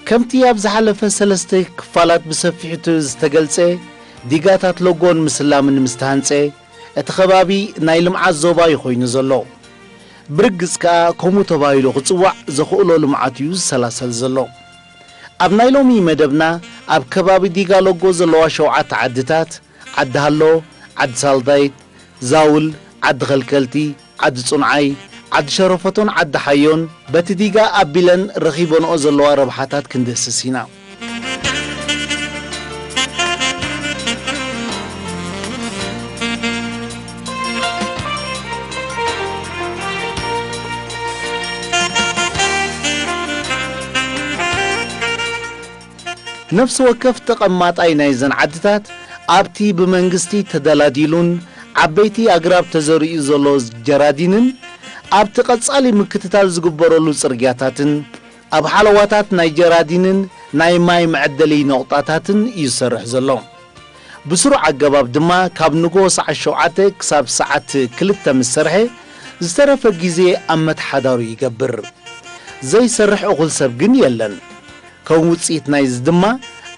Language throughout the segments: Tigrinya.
ከምቲ ኣብ ዝሓለፈ ሰለስተ ክፋላት ብሰፊሑ ዝተገልጸ፣ ዲጋታት ሎጎን ምስላምን ምስ ተሃንጸ፣ እቲ ከባቢ ናይ ልምዓት ዞባ እዩ ኮይኑ ዘሎ። ብርግጽ ከኣ ከምኡ ተባሂሉ ክጽዋዕ ዘኽእሎ ልምዓት እዩ ዝሰላሰል ዘሎ። ኣብ ናይ ሎሚ መደብና፣ ኣብ ከባቢ ዲጋ ሎጎ ዘለዋ ሸውዓተ ዓድታት፣ ዓዲ ሃሎ፣ ዓዲ ሳልዳይት፣ ዛውል፣ ዓዲ ኸልከልቲ፣ ዓዲ ጽንዓይ፣ ዓዲ ሸረፈቶን ዓዲ ሓዮን በቲ ዲጋ ኣቢለን ረኺበንኦ ዘለዋ ረብሓታት ክንድህስስ ኢና። ነፍሲ ወከፍ ተቐማጣይ ናይዘን ዓድታት ኣብቲ ብመንግስቲ ተደላዲሉን ዓበይቲ ኣግራብ ተዘሪኡ ዘሎ ጀራዲንን ኣብቲ ቀጻሊ ምክትታል ዝግበረሉ ጽርግያታትን ኣብ ሓለዋታት ናይ ጀራዲንን ናይ ማይ መዐደሊ ነቑጣታትን እዩ ዝሰርሕ ዘሎ። ብስሩዕ ኣገባብ ድማ ካብ ንግሆ ሰዓት ሸውዓተ ክሳብ ሰዓት ክልተ ምስ ሰርሐ ዝተረፈ ግዜ ኣመተሓዳሩ ይገብር። ዘይሰርሕ እኹል ሰብ ግን የለን። ከም ውጽኢት ናይዚ ድማ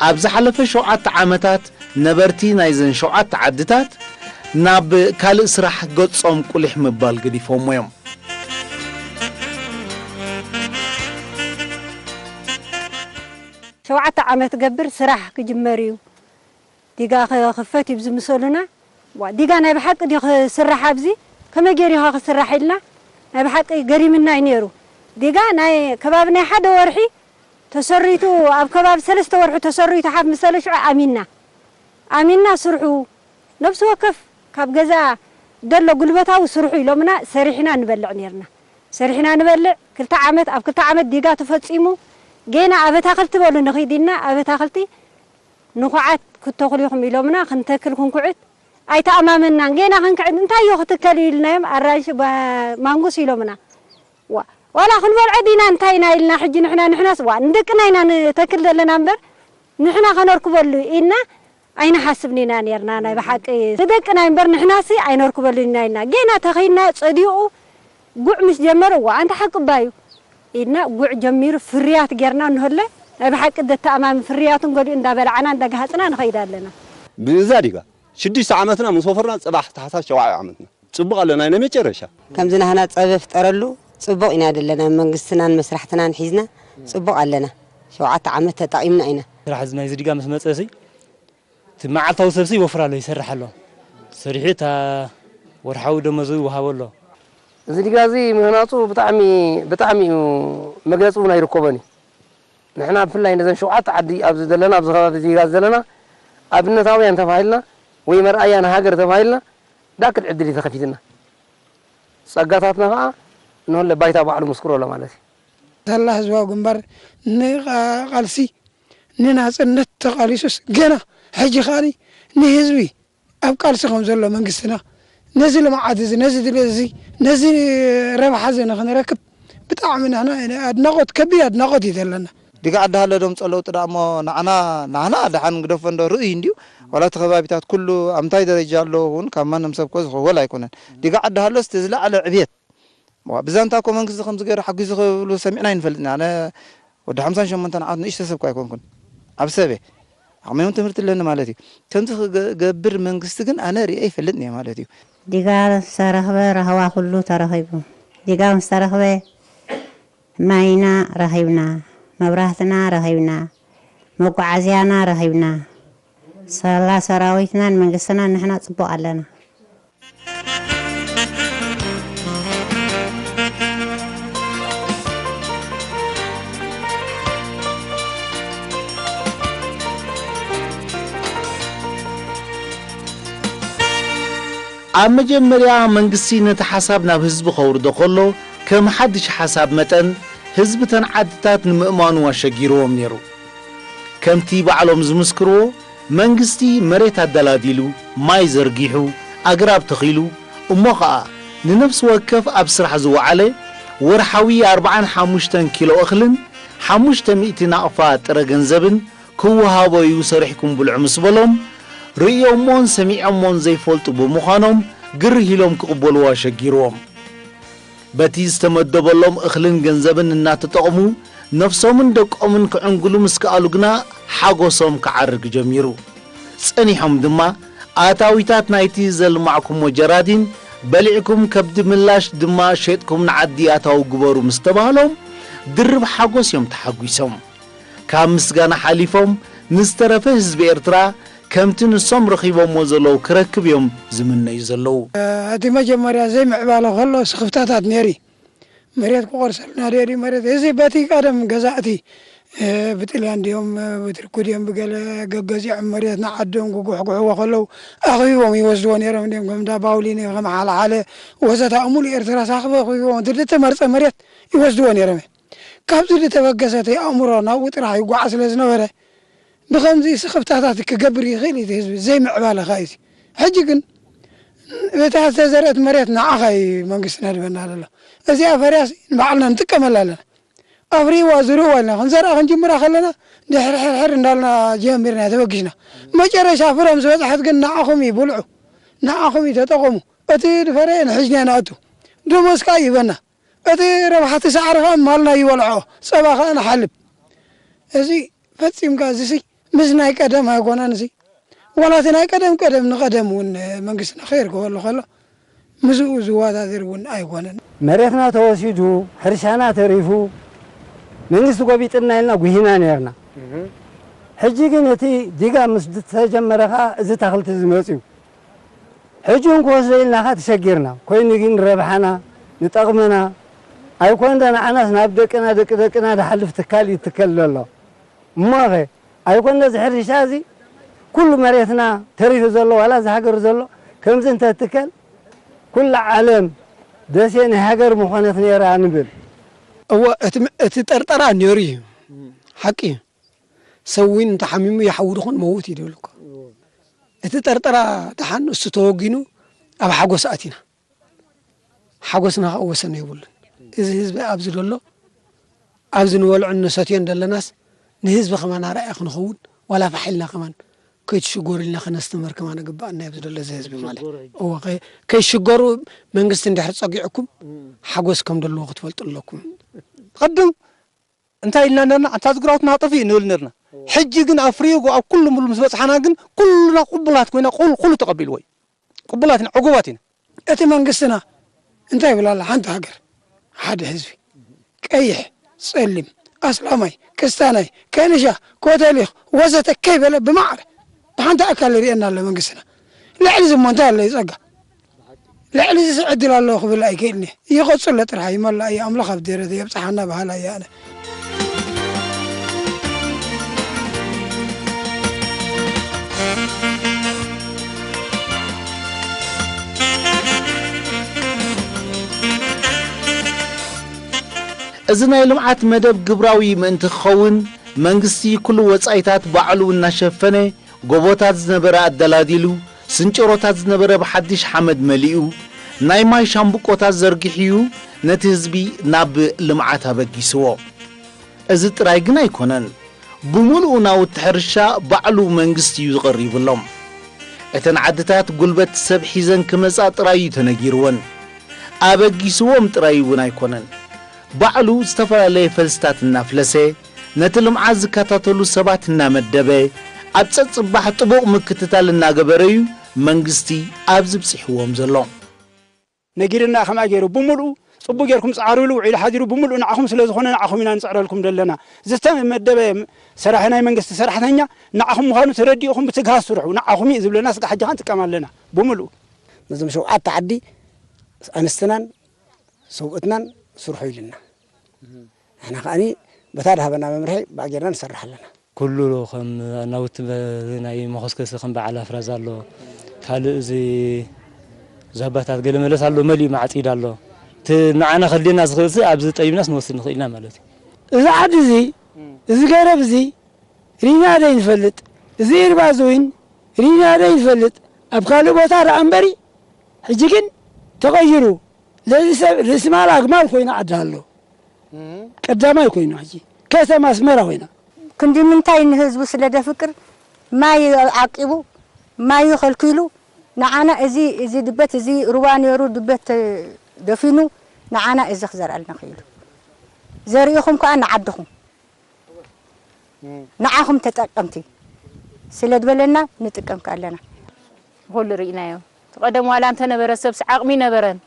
ኣብ ዝሓለፈ ሸውዓተ ዓመታት ነበርቲ ናይዘን ሸውዓተ ዓድታት ናብ ካልእ ስራሕ ገጾም ቁሊሕ ምባል ገዲፎሞ እዮም። ሸውዓተ ዓመት ገብር ስራሕ ክጅመር እዩ። ዲጋ ክኽፈት እዩ ዝምሰሉና። ዋ፣ ዲጋ ናይ ብሓቂ ድዩ ክስራሕ ኣብዚ? ከመይ ገይሩ ኢኻ ክስራሕ ኢልና ናይ ብሓቂ ገሪምና እዩ ነይሩ። ዲጋ ናይ ከባቢ ናይ ሓደ ወርሒ ተሰሪቱ፣ ኣብ ከባቢ ሰለስተ ወርሒ ተሰሪቱ ሓፍ ምሰለ ሽዑ ኣሚንና። ኣሚንና ስርሑ ነብሲ ወከፍ ካብ ገዛ ደሎ ጉልበታዊ ስርሑ ኢሎምና ሰሪሕና ንበልዕ ነይርና። ሰሪሕና ንበልዕ ክልተ ዓመት፣ ኣብ ክልተ ዓመት ዲጋ ተፈጺሙ ጌና ኣብ ኣታኽልቲ በሉ ንኺድ ኢልና ኣብ ኣታኽልቲ ንኹዓት ክትተኽሉ ኢኹም ኢሎምና፣ ክንተክል ክንኩዕት ኣይተኣማመናን። ጌና ክንክዕት እንታይ እዮ ክትከል ኢልናዮም፣ ኣራንሺ፣ ባ-፣ ማንጉስ ኢሎምና። ዋ-፣ ዋላ ክንበልዖ ዲና እንታይ ኢና ኢልና ሕጂ ንሕና፣ ንሕናስ ዋ ንደቅና ኢና ንተክል ዘለና እምበር ንሕና ከነርክበሉ ኢልና ኣይንሓስብን ኢና ኔርና። ናይ ብሓቂ ንደቅና እምበር ንሕናሲ ኣይነርክበሉን ኢና ኢልና። ጌና ተኺልና ጸዲቑ ጉዕ ምስ ጀመረ፣ እዋ ኣንታ ሓቂ እባ እዩ ኢልና ጉዕ ጀሚሩ ፍርያት ጌርና እንሀለ ናይ ብሓቂ ደተኣማምን ፍርያቱን ገሊኡ እንዳበላዕና እንዳጋሃጽና ንኸይድ ኣለና። ብእዛ ዲጋ ሽዱሽተ ዓመትና ምስ ወፈርና ጽባሕ ታሕሳስ ሸውዓይ ዓመትና ጽቡቕ ኣለና ናይ መጨረሻ። ከምዚ ናህና ጸበ ፍጠረሉ ጽቡቕ ኢና ደለና። መንግስትናን መስራሕትናን ሒዝና ጽቡቕ ኣለና። ሸውዓተ ዓመት ተጠቒምና ኢና። ስራሕ እዚ ናይዚ ዲጋ ምስ መጸ ሲ እቲ መዓልታዊ ሰብሲ ይወፍር ኣሎ፣ ይሰርሕ ኣሎ። ሰሪሑ እታ ወርሓዊ ደመዙ ይወሃቦ ኣሎ። እዚ ዲጋ እዚ ምህናጹ ብጣዕሚ፣ ብጣዕሚ እዩ መግለጺ እውን ኣይርከቦን እዩ። ንሕና ብፍላይ ነዘን ሸውዓተ ዓዲ ኣብዚ ዘለና፣ ኣብዚ ከባቢ እዚ ዲጋ ዘለና ኣብነታውያን ተባሂልና ወይ መርኣያ ንሃገር ተባሂልና ዳክል ዕድል እዩ ተኸፊትና። ጸጋታትና ኸዓ ንሆለ ባይታ ባዕሉ ምስክሮ ኣሎ ማለት እዩ። ሳላ ህዝባዊ ግንባር ንቃልሲ ንናጽነት ተቓሊሱስ ገና ሕጂ ከኣ ንህዝቢ ኣብ ቃልሲ ከም ዘሎ መንግስትና ነዚ ልምዓት እዚ፣ ነዚ ድሌት እዚ፣ ነዚ ረብሓ እዚ ንኽንረክብ ብጣዕሚ ንሕና ኣድናቖት፣ ከቢድ ኣድናቖት እዩ ዘለና። ዲጋ ዓዲ ሃሎ ደምጾ ለውጢ ደኣ እሞ ንዓና፣ ንዓና ደሓን ግደፎ እንዶ ርእይ እንድዩ። ዋላ እቲ ከባቢታት ኩሉ ኣብ እንታይ ደረጃ ኣሎ እውን ካብ ማንም ሰብ እኮ ዝኽወል ኣይኮነን። ዲጋ ዓዲ ሃሎስ እቲ ዝለዓለ ዕብየት ዋ፣ ብዛንታ እኮ መንግስቲ ከምዚ ገይሩ ሓጊዙ ክብሉ ሰሚዕና ኣይንፈልጥን። ኣነ ወዲ ሓምሳን ሸሞንተን ዓመት ንእሽቶ ሰብ እኮ ኣይኮንኩን። ኣብ ሰበ ዓቕመይ እውን ትምህርቲ ኣለኒ ማለት እዩ። ከምዚ ክገብር መንግስቲ ግን ኣነ ርእየ ኣይፈልጥን እየ ማለት እዩ። ዲጋ ዝተረኽበ ራህዋ ኩሉ ተረኺቡ። ዲጋ ምስ ተረኽበ ማይና ረኺብና፣ መብራህትና ረኺብና፣ መጓዓዝያና ረኺብና። ሳላ ሰራዊትናን መንግስትናን ንሕና ጽቡቕ ኣለና። ኣብ መጀመርያ መንግስቲ ነቲ ሓሳብ ናብ ህዝቢ ከውርዶ ከሎ፣ ከም ሓድሽ ሓሳብ መጠን ህዝቢ እተን ዓድታት ንምእማኑ ኣሸጊርዎም ነይሩ። ከምቲ ባዕሎም ዝምስክርዎ፣ መንግስቲ መሬት ኣደላዲሉ፣ ማይ ዘርጊሑ፣ ኣግራብ ተኺሉ፣ እሞ ኸኣ ንነፍሲ ወከፍ ኣብ ስራሕ ዝወዓለ ወርሓዊ ኣርብዓን ሓሙሽተን ኪሎ እኽልን ሓሙሽተ ሚእቲ ናቕፋ ጥረ ገንዘብን ክወሃቦ እዩ ሰሪሕኩም ብልዑ ምስ በሎም፣ ርእዮሞን ሰሚዖሞን ዘይፈልጡ ብምዃኖም ግርህ ኢሎም ክቕበልዎ ኣሸጊርዎም። በቲ ዝተመደበሎም እኽልን ገንዘብን እናተጠቕሙ ነፍሶምን ደቆምን ክዕንግሉ ምስ ከኣሉ ግና ሓጎሶም ክዓርግ ጀሚሩ። ጸኒሖም ድማ ኣታዊታት ናይቲ ዘልማዕኩሞ ጀራዲን በሊዕኩም ከብዲ ምላሽ ድማ ሸጥኩም ንዓዲ ኣታዊ ግበሩ ምስ ተባህሎም ድርብ ሓጎስ እዮም ተሓጒሶም። ካብ ምስጋና ሓሊፎም ንዝተረፈ ህዝቢ ኤርትራ ከምቲ ንሶም ረኺቦምዎ ዘለዉ ክረክብ እዮም ዝምነዩ ዘለዉ። እቲ መጀመርያ ዘይምዕባለ ከሎ ስኽፍታታት ነይሩ። መሬት ክቆርሰልና ድዮ ድዩ መሬት? እዚ በቲ ቀደም ገዛእቲ፣ እ፣ ብጥልያን ድዮም፣ እ፣ ብትርኩ ድዮም፣ ብገለ ገገዚዖም መሬት ንዓዶም ክጉሕጉሕዎ ከለዉ ኣኽቢቦም ይወስድዎ ነይሮም ድዮም? ከም እንዳ ባውሊኒ፣ ከም ሓለሓለ ወዘተ ኣብ ሙሉእ ኤርትራ ሳኽበ ኣኽቢቦም እቲ ዝተመርጸ መሬት ይወስድዎ ነይሮም እዮም። ካብዚ ዝተበገሰ እቲ ኣእምሮ ናብኡ ጥራሕ ይጓዓዝ ስለ ዝነበረ ብኸምዚ ስኽፍታታት ክገብር ይኽእል እዩ እቲ ህዝቢ፣ ዘይምዕባለ ኸኣ እዩ። ሕጂ ግን እታ ዝተዘርአት መሬት ንዓኻ እዩ መንግስትና ድበና ዘሎ። እዚኣ ፈርያስ ንባዕልና ንጥቀመላ ኣለና። ኣፍሪዋ ዝርእዋ ኣለና። ክንዘርኣ ክንጅምራ ከለና ድሕር ሕርሕር እንዳልና ጀሚርና ተበጊስና። መጨረሻ ፍረ ምስ በጽሐት ግን ንዓኹም እዩ ብልዑ፣ ንዓኹም እዩ ተጠቐሙ። እቲ ዝፈረየ ንሕዝና ኢና ነእቱ። ደሞዝ ከኣ ይህበና። እቲ ረብሓ እቲ ሳዕሪ ከኣ ማልና ይበልዖ፣ ጸባ ከኣ ንሓልብ። እዚ ፈጺምካ እዚሲ ምስ ናይ ቀደም ኣይኮነን። እዚ ዋላ እቲ ናይ ቀደም ቀደም ንቀደም እውን መንግስትና ከየርክበሉ ከሎ ምስኡ ዝወዳደር እውን ኣይኮነን። መሬትና ተወሲዱ፣ ሕርሻና ተሪፉ፣ መንግስቲ ጎቢጥና ኢልና ጉሂና ነርና። ሕጂ ግን እቲ ዲጋ ምስ ተጀመረ ከኣ እዚ ታኽልቲ ዝመጽዩ ሕጂ እውን ክወስዶ ኢልና ኸኣ ተሸጊርና። ኮይኑ ግን ረብሓና፣ ንጠቕምና ኣይኮነ ዶ ንዓናስ ናብ ደቅና፣ ደቂ ደቅና ዝሓልፍ ትካል እዩ ትከል ዘሎ። እሞኸ ኣይኮነ እዚ ሕርሻ እዚ ኩሉ መሬትና ተሪፉ ዘሎ፣ ዋላ እዚ ሃገር ዘሎ ከምዚ እንተትከል ኩላ ዓለም ደሴ ናይ ሃገር ምኾነት ነይራ ንብል። እወ፣ እቲ፣ እቲ ጠርጠራ ነይሩ እዩ። ሓቂ እዩ። ሰብ እውን እንተሓሚሙ ይሓዊ ድኹን መውት እዩ ድብል እኮ። እቲ ጠርጠራ ደሓን እሱ ተወጊኑ ኣብ ሓጎስ ኣቲና። ሓጎስና ከዓ ወሰን የብሉን። እዚ ህዝቢ ኣብዚ ደሎ፣ ኣብዚ ንበልዖን ንሰትዮን ደለናስ ንህዝቢ ከማን ኣርኣያ ክንኸውን፣ ዋላ ፋሕ ኢልና ከማን ከይትሽገሩ ኢልና ከነስተምር ከማን ግባኣና እዩ ኣብዚ ደሎ እዚ ህዝቢ ማለት። እወ፣ ከ-፣ ከይሽገሩ መንግስቲ እንድሕር ጸጊዕኩም ሓጎስ ከም ደለዎ ክትፈልጡ ኣለኩም። ቅድም እንታይ ኢልና ነርና? ኣንታ ዝግራውትና ኣጥፍእ ንብል ነርና። ሕጂ ግን ኣፍሪዩ ኣብ ኩሉ ሙሉ ምስ በጽሓና ግን ኩልና ቅቡላት ኮይና፣ ኩሉ፣ ኩሉ ተቐቢልዎ እዩ። ቅቡላት ኢና፣ ዕጉባት ኢና። እቲ መንግስትና እንታይ ይብል ኣሎ? ሓንቲ ሃገር፣ ሓደ ህዝቢ፣ ቀይሕ፣ ጸሊም፣ ኣስላማይ፣ ክስታናይ፣ ከንሻ፣ ኮተሊኽ ወዘተ ከይበለ ብማዕረ ብሓንቲ ኣካል ይርእየና ኣሎ መንግስትና። ልዕሊ እዚ እሞ እንታይ ኣሎ እዩ ጸጋ? ልዕሊ እዚ ዕድል ኣለዎ ክብል ኣይክእልን እየ። ይቐጽሎ ጥራሕ ይመላእ እዩ። ኣምላኽ ኣብ ደረቱ የብጽሓና በሃላይ እየ ኣነ። እዚ ናይ ልምዓት መደብ ግብራዊ ምእንቲ ክኸውን መንግስቲ ኩሉ ወጻኢታት ባዕሉ እናሸፈነ ጎቦታት ዝነበረ ኣደላዲሉ፣ ስንጭሮታት ዝነበረ ብሓድሽ ሓመድ መሊኡ፣ ናይ ማይ ሻምብቆታት ዘርጊሑ እዩ ነቲ ህዝቢ ናብ ልምዓት ኣበጊስዎ። እዚ ጥራይ ግን ኣይኮነን። ብምሉኡ ናውቲ ሕርሻ ባዕሉ መንግስቲ እዩ ዝቐሪብሎም። እተን ዓድታት ጉልበት ሰብ ሒዘን ክመጻ ጥራይ እዩ ተነጊርወን። ኣበጊስዎም ጥራይ እውን ኣይኮነን። ባዕሉ ዝተፈላለየ ፈልስታት እናፍለሰ፣ ነቲ ልምዓት ዝከታተሉ ሰባት እናመደበ፣ ኣብ ጸጽባሕ ጥቡቕ ምክትታል እናገበረ እዩ መንግስቲ ኣብዚ ብጺሕዎም ዘሎ። ነጊርና ከማይ ገይሩ ብምሉኡ ጽቡቕ ጌርኩም ጽዓሩሉ፣ ውዒሉ ሓዲሩ ብምሉእ ንዓኹም ስለ ዝኾነ ንዓኹም ኢና ንጽዕረልኩም ዘለና። ዝተመደበ ሰራሕ-፣ ናይ መንግስቲ ሰራሕተኛ ንዓኹም ምዃኑ ተረዲእኹም ብትግሃት ስርሑ። ንዓኹም እዩ ዝብለና፣ ስጋ ሕጂ ኸኣ ንጥቀም ኣለና ብምሉእ። ነዞም ሸውዓተ ዓዲ ኣንስትናን ሰብኡትናን ስርሑ ኢልና። ንሕና ከኣኒ በታ ድሃበና መምርሒ ብኣጌርና ንሰርሕ ኣለና። ኩሉ ከም ናውቲ መ-፣ ናይ መኸስከሲ ከም በዓል ኣፍራዝ ኣሎ። ካልእ እዚ ዛባታት ገለ መለስ ኣሎ፣ መሊኡ ማዕጺድ ኣሎ። እቲ ንዓና ከድልየና ዝኽእል ሲ ኣብዚ ጠቢብናስ ንወስድ ንኽእል ኢና ማለት እዩ። እዚ ዓዲ እዚ፣ እዚ ገረብ እዚ ሪና ደይ ንፈልጥ፣ እዚ ኢርባ እዚ እውን ሪና ደይ ንፈልጥ። ኣብ ካልእ ቦታ ደኣ እምበሪ፣ ሕጂ ግን ተቐይሩ። ለዚ ሰብ ርእሲ ማል ኣግማል ኮይና ዓዲ ኣሎ። ቀዳማይ ኮይኑ ሕጂ ከተማ ኣስመራ ኮይና። ክንዲ ምንታይ ንህዝቡ ስለ ደፍቅር ማይ ዓቂቡ፣ ማዩ ከልኪሉ፣ ንዓና እዚ፣ እዚ ድበት፣ እዚ ሩባ ነይሩ፣ ድበት ደፊኑ፣ ንዓና እዚ ክዘርኣልና ክኢሉ። ዘሪእኹም ከኣ ንዓድኹም፣ ንዓኹም ተጠቀምቲ ስለ ዝበለና ንጥቀም ከ ኣለና። ኩሉ ርኢናዮ። እቲ ቀደም ዋላ እንተነበረ ሰብስ ዓቕሚ ነበረን፣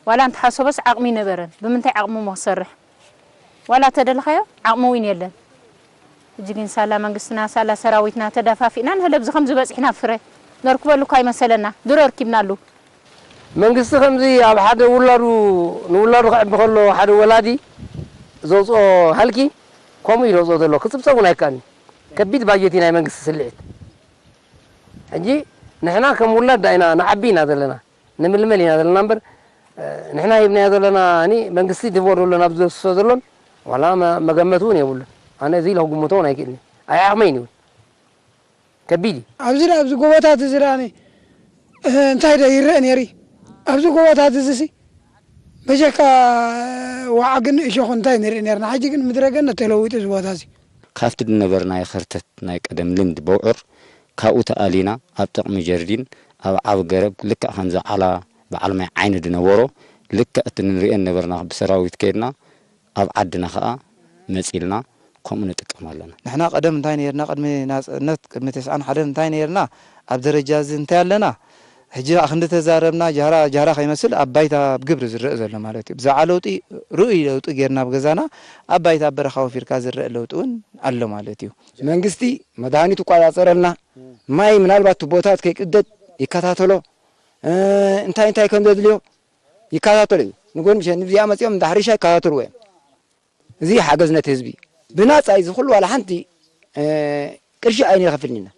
ዋላ እንተሓሰቦስ ዓቕሚ ነበረን። ብምንታይ ዓቕሚ እሞ ክሰርሕ? ዋላ ተደለኻዮ ዓቕሚ እውን የለን። ሕጂ ግን ሳላ መንግስትና፣ ሳላ ሰራዊትና ተደፋፊእና ንህለብ እዚ ከምዚ በፂሕና ፍረ ነርክበሉ እኳ ይመሰለና። ድሮ ኣርኪብናሉ። መንግስቲ ከምዚ ኣብ ሓደ ውላዱ ንውላዱ ከዕቢ ከሎ ሓደ ወላዲ ዘውፅኦ ሃልኪ ከምኡ እዩ ዘውፅኦ ዘሎ። ክፅብፀብ እውን ኣይከኣልን። ከቢድ ባጀት እዩ ናይ መንግስቲ ስልዒት። ሕጂ ንሕና ከም ውላድ ዳይና ንዓቢ ኢና ዘለና፣ ንምልመል ኢና ዘለና እምበር፣ እ፣ ንሕና ሂብናዮ ዘለና እኒ መንግስቲ ድቦ ደሎ ናብ ዘፍስሶ ዘሎን ዋላ መ-፣ መገመት እውን የብሉን። ኣነ እዚ ኢለ ክግምቶ እውን ኣይክእልን። ኣይዓቕመይን እውን። ከቢድ እዩ። ኣብዚ ዳ-፣ ኣብዚ ጎቦታት እዚ ዳኣኒ፣ እ፣ እንታይ ዶ ይረአ ነይሩ? ኣብዚ ጎቦታት እዚ ሲ በጀካ ዋዓግን እሾኹ እንታይ ንርኢ ነርና። ሕጂ ግን ምድረ ገነት ተለዊጡ እዚ ቦታ እዚ። ካብቲ ዝነበርናዮ ከርተት ናይ ቀደም ልምዲ በውዑር፣ ካብኡ ተኣሊና ኣብ ጥቕሚ ጀርዲን፣ ኣብ ዓቢ ገረብ፣ ልክዕ ከምዚ ዓላ በዓል ማይ ዓይኒ ዝነበሮ፣ ልክዕ እቲ ንርእየን ነበርና ብሰራዊት ከይድና፣ ኣብ ዓድና ኸኣ መጺልና ከምኡ ንጥቀም ኣለና። ንሕና ቀደም እንታይ ነይርና? ቅድሚ ናጽነት፣ ቅድሚ ተስዓን ሓደን እንታይ ነይርና? ኣብ ደረጃ እዚ እንታይ ኣለና? ሕጂ ኸኣ ክንዲ ተዛረብና ጃህራ፣ ጃህራ ከይመስል ኣብ ባይታ ኣብ ግብሪ ዝረአ ዘሎ ማለት እዩ። ብዛዕባ ለውጢ ርኡይ ለውጢ ጌርና ኣብ ገዛና፣ ኣብ ባይታ ኣብ በረኻ ወፊርካ ዝረአ ለውጢ እውን ኣሎ ማለት እዩ። መንግስቲ መድሃኒት ይቆጻጸረልና፣ ማይ ምናልባት ቱቦታት ከይቅደድ ይከታተሎ፣ እ፣ እንታይ እንታይ ከም ዘድልዮ ይከታተሎ እዩ። ንጎን ምሸት ንብዚኣ መጺኦም እንዳ ሕርሻ ይከታተልዎ እዮም። እዚ ሓገዝ ነቲ ህዝቢ እዩ። ብናጻ እዩ። እዚ ኩሉ ዋላ ሓንቲ፣ እ፣ ቅርሺ ኣይንኸፍልን ኢና።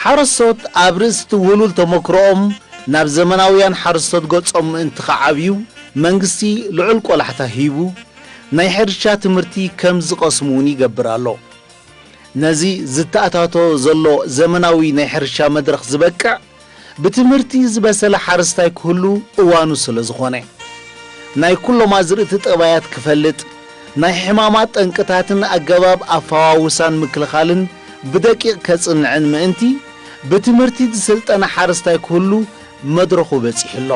ሓረስቶት ኣብ ርእሲ እቲ ውህሉል ተመክሮኦም ናብ ዘመናውያን ሓረስቶት ገጾም ምእንቲ ክዓብዩ፣ መንግስቲ ልዑል ቆላሕታ ሂቡ፣ ናይ ሕርሻ ትምህርቲ ከም ዝቐስሙ እውን ይገብር ኣሎ። ነዚ ዝተኣታቶ ዘሎ ዘመናዊ ናይ ሕርሻ መድረኽ ዝበቅዕ፣ ብትምህርቲ ዝበሰለ ሓረስታይ ክህሉ እዋኑ ስለ ዝኾነ፣ ናይ ኩሎም ኣዝርእቲ ጠባያት ክፈልጥ፣ ናይ ሕማማት ጠንቅታትን ኣገባብ ኣፈዋውሳን ምክልኻልን ብደቂቕ ከጽንዕን ምእንቲ፣ ብትምህርቲ ዝሰልጠነ ሓረስታይ ክህሉ መድረኹ በጺሑ ኣሎ።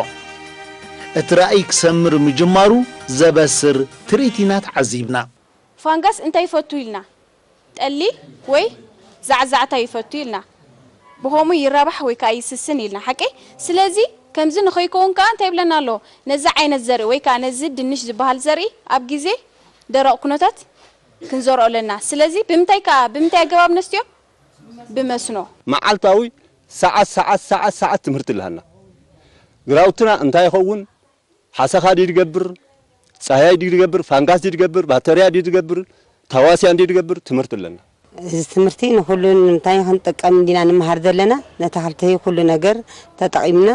እቲ ራእይ ክሰምር ምጅማሩ ዘበስር ትርኢት ኢና ተዓዚብና። ፋንጋስ እንታይ ይፈቱ ኢልና? ጠሊ ወይ ዛዕዛዕታ ይፈቱ ኢልና። ብኸምኡ ይራባሕ ወይ ከኣ ይስስን ኢልና። ሓቀይ? ስለዚ ከምዚ ንኸይከውን ከኣ እንታይ ይብለና ኣሎ? ነዚ ዓይነት ዘርኢ ወይ ከኣ ነዚ ድንሽ ዝበሃል ዘርኢ ኣብ ግዜ ደረቕ ኩነታት ክንዘርኦ ኣለና። ስለዚ ብምንታይ ከኣ፣ ብምንታይ ኣገባብ ነስትዮ? ብመስኖ። መዓልታዊ ሰዓት፣ ሰዓት፣ ሰዓት፣ ሰዓት ትምህርቲ ኣለና። ግራውትና እንታይ ይኸውን? ሓሰኻ ድዩ ዝገብር? ጻህያይ ድዩ ዝገብር? ፋንጋስ ድዩ ዝገብር? ባክተርያ ድዩ ዝገብር? ታዋስያን ድዩ ዝገብር? ትምህርቲ ኣለና። እዚ ትምህርቲ ንኹሉ ንምንታይ ክንጥቀም እንዲና ንምሃር ዘለና? ነቲ ሃልተሂ ኩሉ ነገር ተጠቒምና፣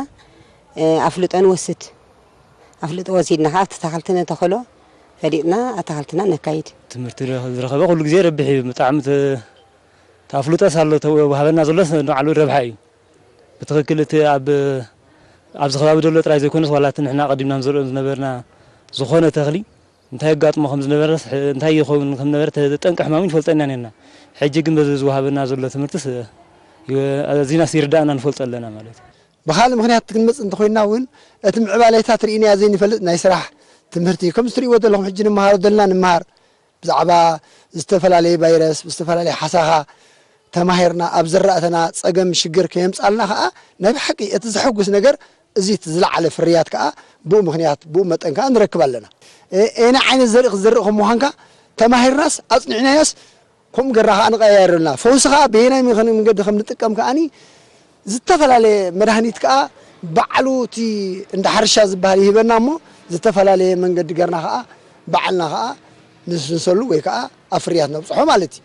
እ፣ ኣፍልጦ ንወስድ። ኣፍልጦ ወሲድና ኸዓ ኣብቲ ኣታኽልቲ ነተኽሎ፣ ፈሊጥና ኣታኽልትና ነካይድ። ትምህርቲ ዝረኸ-፣ ዝረኸበ ኩሉ ግዜ ረብሕ እዩ። ብጣዕሚ ተ-፣ ተኣፍልጦስ ኣሎ፣ ተወሃበና ዘሎስ ንባዕሉ ረብሓ እዩ። ብትኽክል እቲ ኣብ፣ ኣብዚ ከባቢ ዘሎ ጥራይ ዘይኮነስ፣ ዋላ እቲ ንሕና ቀዲምና ንዘርኦ ዝነበርና ዝኾነ ተኽሊ እንታይ የጋጥሞ ከም ዝነበረ፣ እንታይ ይኸውን ከም ነበረ፣ ተ-፣ ጠንቂ ሕማሙ ይፈልጠና ነርና። ሕጂ ግን በዚ ዝወሃበና ዘሎ ትምህርትስ፣ እ፣ ኣዚናስ ይርዳእና ንፈልጦ ኣለና ማለት እዩ። ብኻልእ ምኽንያት ክንመጽእ እንተኾይንና እውን፣ እቲ ምዕባሌታት ርኢናዮ ዘይንፈልጥ ናይ ስራሕ ትምህርቲ እዩ። ከምዚ ትርእይዎ ዘለኹም ሕጂ ንመሃሮ ዘለና ንምሃር። ብዛዕባ ዝተፈላለየ ቫይረስ፣ ብዝተፈላለየ ሓሳኻ ተማሂርና፣ ኣብ ዘራእተና ጸገም ሽግር ከየምጻልና ከኣ ናይ ብሓቂ እቲ ዘሐጉስ ነገር እዚ እቲ ዝለዓለ ፍርያት ከኣ ብኡ ምኽንያት፣ ብኡ መጠን ከኣ ንረክብ ኣለና። እ-፣ ኣየናይ ዓይነት ዘርኢ ክትዘርእ ከም ምዃንካ ተማሂርናስ ኣጽኒዕናዮስ ከምኡ ገርና ከኣ ንቀያየረልና። ፈውሲ ከኣ በየናይ ምኽን-፣ መንገዲ ከም ንጥቀም ከኣኒ ዝተፈላለየ መድሃኒት ከኣ ባዕሉ እቲ እንዳ ሕርሻ ዝበሃል ይህበና እሞ ዝተፈላለየ መንገዲ ገርና ከኣ ባዕልና ከኣ ንስንሰሉ ወይ ከኣ ኣብ ፍርያት ነብጽሖ ማለት እዩ።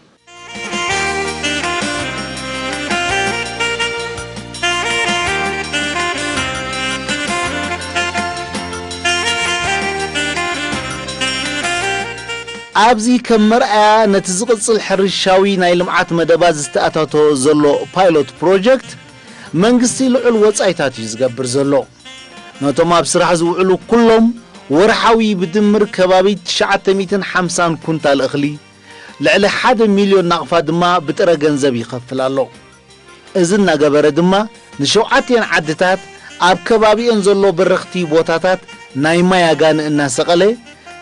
ኣብዚ ከም መርኣያ ነቲ ዝቕጽል ሕርሻዊ ናይ ልምዓት መደባት ዝተኣታቶ ዘሎ ፓይሎት ፕሮጀክት መንግስቲ ልዑል ወጻኢታት እዩ ዝገብር ዘሎ። ነቶም ኣብ ስራሕ ዝውዕሉ ኩሎም ወርሓዊ ብድምር ከባቢ ትሽዓተ ሚእትን ሓምሳን ኩንታል እኽሊ ልዕሊ ሓደ ሚልዮን ናቕፋ ድማ ብጥረ ገንዘብ ይኸፍል ኣሎ። እዚ እናገበረ ድማ ንሸውዓቲኤን ዓድታት ኣብ ከባቢኤን ዘሎ በረኽቲ ቦታታት ናይ ማይ ኣጋን እናሰቐለ